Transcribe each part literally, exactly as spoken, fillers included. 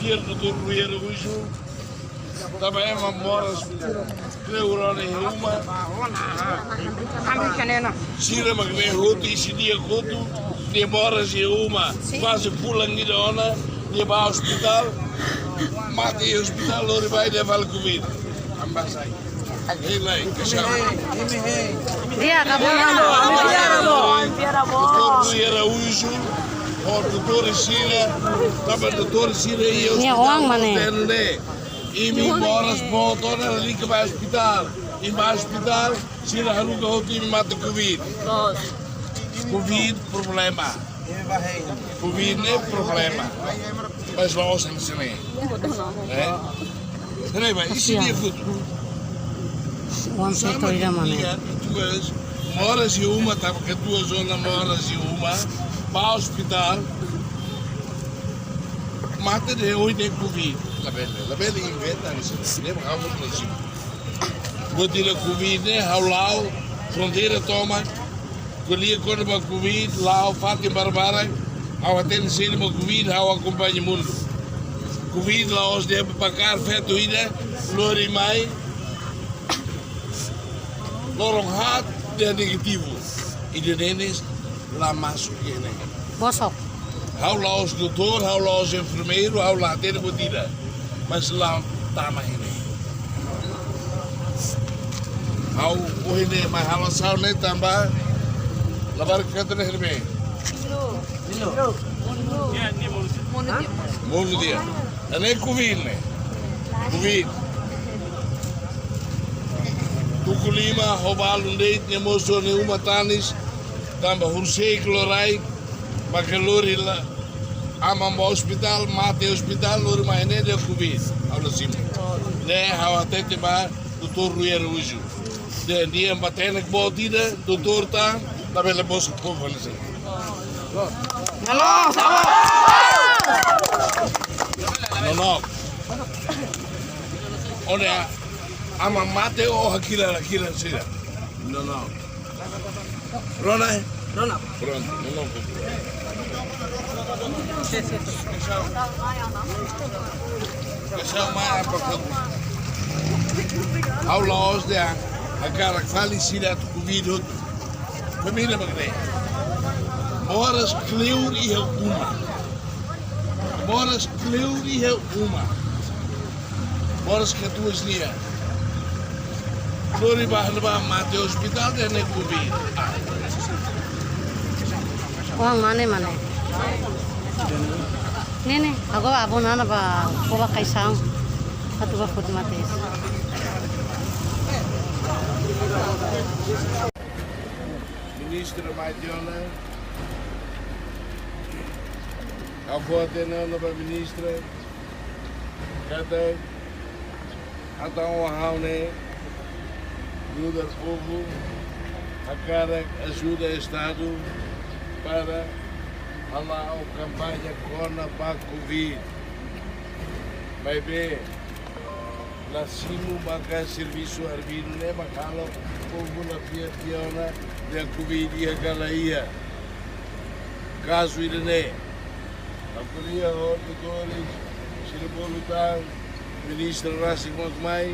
Fiar doutór Rui Araújo, tanba ema moras kleur ona iha uma. Sira mak ne'e hotu, isin di'ak hotu, nia moras iha uma, kuaze fulan ida ona, nia bá ospitál, mate iha ospitál, lori ba nia fali Covid. Ambasai. Hei lai, kaixaun. Dia, acabou, não. Doutór Rui Araújo, ho doutór sira, tanba doutór sira iha ospitál, oan mane. Imi moras boot ona, lalika bá ospitál. Imi bá ospitál, sira haruka hotu imi mate Covid. Covid problema. Covid ne'e problema. Mas la'ós hanesan ne'e. Eh? Reba, isin di'ak hotu. Oan feto ida mane. Katuas, moras iha uma, tanba katuas ona moras iha uma, bá ospitál, mate dehan ohin ne'e Covid. Labele, labele inventa hanesan ne'e. Ne'e mak ha'u mós la simu. Buat ida Covid ne'e, ha'u la'o, fronteira tomak, ko'alia kona-ba Covid, la'o fatin barbarak, ha'u hatene sé mak Covid, ha'u akompaña mundu. Covid la'ós dehan bá bakar feto ida, lori mai, loron haat dehan negativu. Ida-ne'e la masuk iha ne'e. Bosok. Ha'u la'ós doutór, ha'u la'ós enfermeiru, ha'u la hatene buat ida. Mas la tama iha ne'e. Ha'u ohin ne'e mai halo sal ne'e tanba labarik feto ne'e herme. Monu dia. Ne'e Covid ne'e. Covid. Tuku lima ho balun de'it, nia mosu nia uma tanis, tanba hursik loraik, maka lori la, aman bá ospitál, mate ospitál, lori mai ne'e dehan Covid. Ha'u la simu. Ne'e ha'u hatete ba doutór Rui Araújo. Dehan nia matenek boot ida, doutór tan, labele bosok povu hanesan ne'e. Não, não. Nonook. Ó-nia aman mate ó hakilar, hakilar sira. Não, não. Rona, eh? Rona. Pronto, nonook. Kaixaun mai apa kamu? Ha'u la'ós dehan hakarak fali sira atu Covid hotu. Família mak ne'e. Moras kleur iha uma. Moras kleur iha uma. Moras katuas nian. Lori ba, ba mate ospitál dehan ne'e Covid. Ah. Oan mane, mane. Ne'e, ne'e, agora avó nana ba, ko ba kaixaun. Atu ba foti mate. Ministra mai tiha ona. Ha'u fó-hatene ona ba ministra katak atan oan ha'u ne'e nu'udar povu hakarak ajuda Estadu para hala'o kampaña kona-ba Covid. Maibé la simu maka servisu arbiru ne'e mak halo povu la fiar tiha ona dehan Covid iha ka la iha. Kazu ida-ne'e, ha'u ko'alia ho doutores sira bolu tan, ministra rasik mak mai,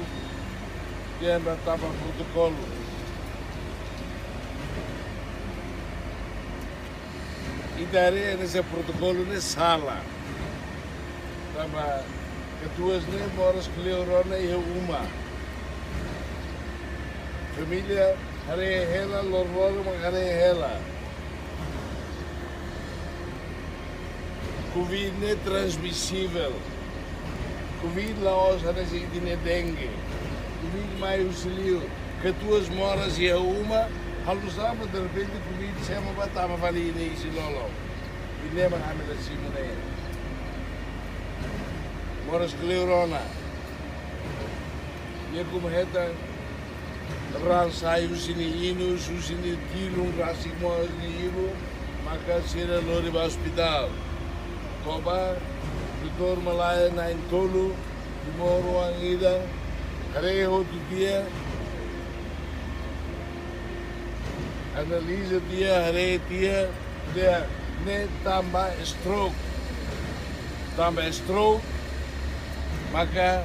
dehan ba tapa protokolu. Ita haree hanesan protokolu ne'e sala. Tanba katuas ne'e moras kleur ona iha uma. Família haree hela, loroloron mak haree hela. Covid ne'e transmisivel. Covid la'ós hanesan ita-nia dengue. Covid mai husi liur. Katuas moras iha uma, halo sá mak derrepente Covid semo ba tama fali iha ne'e isin lolon. Ida-ne'e mak ami la simu ne'e. Moras kleur ona. Nia komu hetan raan sai husi nia inus, husi nia tilun, rasik moras nia ibun, maka sira lori ba ospitál. To'o ba, doutór malae na'in-tolu, timoroan ida, haree hotu tiha, analiza tiha, haree tiha, dehan ne'e tanba stroke. Tanba stroke, Maka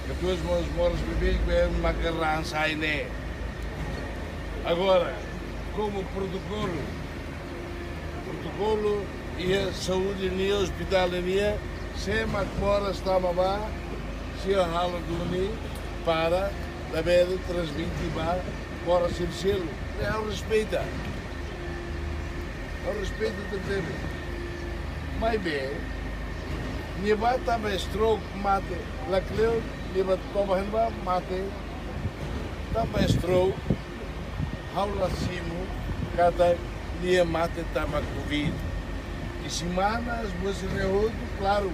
katuas mós moras beibeik, be maka raan sai ne'e. Agora, komu protokolu, protokolu iha saúde nian, ospitál nian, sé mak moras tama bá, sira halo duni para labele transmite ba moras seluk-seluk. Ne'e ha'u respeita. Ha'u respeita tebetebes. Maibé, nia bá tama stroke mate, lakleur, nia bá toba hein bá mate, tama stroke, ha'u la simu katak nia mate tama covid. Isin-manas, buat sira-ne'e hotu, klaru.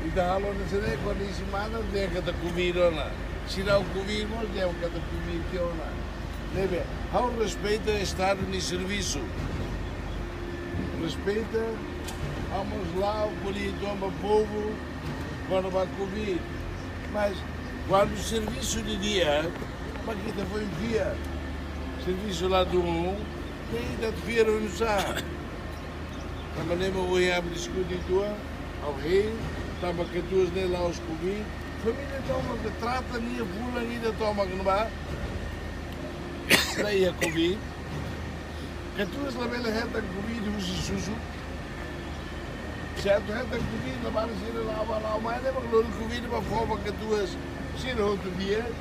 Ita halo hanesan ne'e, kuandu isin-manas, dehan katak covid ona. Seidauk covid mós, dehan katak covid tiha ona. Ne'ebé, ha'u respeita Estadu nia servisu. Respeita, ha'u mós la'o ko'alia uitoan ba povu, kona-ba covid. Mas, kuandu servisu di'ak, mak ita foin fiar. Servisu ladún, ne'e ita fiar oinsá. Tanba ne'e mak ohin ami diskute uitoan, ha'u hein, tanba katuas ne'e la'ós covid. Família tomak trata nia fulan ida tomak ne'ebá. La iha covid. Katuas labele hetan covid husi susu. Se atu hetan covid, labarik sira la'o bá la'o mai, ne'e mak lori covid bá fó ba katuas sira hotu di'ak.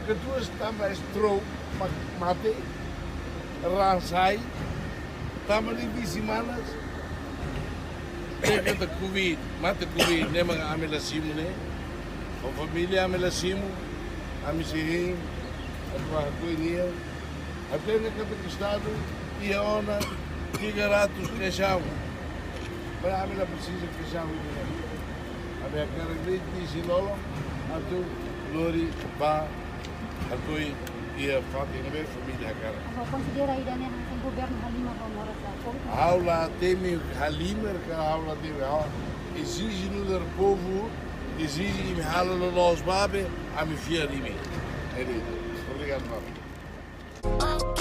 Katuas tama stroke, ma-, mate, raan sai, tama de'it isin-manas, dehan katak covid, mate covid, ne'e mak ami la simu ne'e. Ho família ami la simu, ami sei hein, atu hakoi nia. Hatene katak Estadu iha ona tiga ratus caixão. Maibé ami la presiza caixão ida-ne'e. Ami hakarak de'it isin-lolon atu lori bá hakoi iha fatin ne'ebé família hakarak. Ha'u konsidera ida-ne'e hanesan governu halimar ho moras sira. Ha'u la temi halimar ka ha'u la temi, ha'u ezije nu'udar povu, ezije imi halo loloos ba be, ami fiar imi. Ne'e de'it. Obrigadu, maun.